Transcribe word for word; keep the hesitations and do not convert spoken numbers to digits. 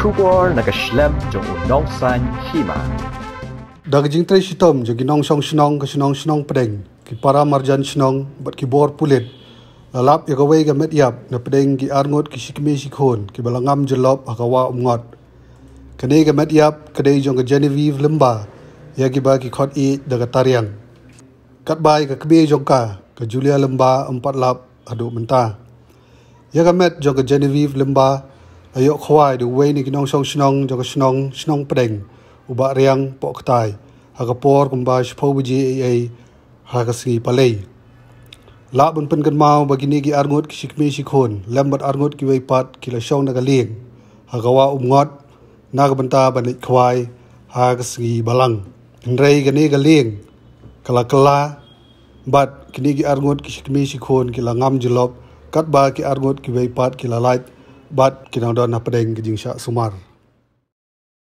Khubor na ka shlem jong u nongsan hima. Da ka jingtrei shitom jong ki nongshong shnong ka shnong Shnong Pdeng, ki para marjan shnong bad ki bor pulit, la lap ïa kawei ka met ïap na pdeng ki arngut ki shikmie shikhun kiba la ngam jyllop ha ka wah Umngot. Kane ka met ïap ka dei jong ka Genevieve Lymba, ïa kiba ki khot ïeit da ka Tariang. Katba ïa ka kmie jong ka, ka Julia Lymba, ym pat lap haduh mynta. Ïa ka met jong ka Genevieve Lymba la ïoh khwai da uwei na ki nongshong shnong jong ka shnong Shnong Pdeng, u Bah Riang Pohktai, ha ka por kumba shiphew baje eiei ha ka sngi Palei. Lah ban pynkynmaw ba kine ki arngut ki shikmie shikhun lem bad arngut kiwei pat ki la shong da ka lieng ha ka wah Umngot na ka bynta ban leit khwai ha ka sngi Balang. Hynrei kane ka lieng ka la kylla bad kine ki arngut ki shikmie shikhun ki la ngam jyllop, katba ki arngut kiwei pat ki la lait bad ki nang don hapdeng ka jingshah sumar.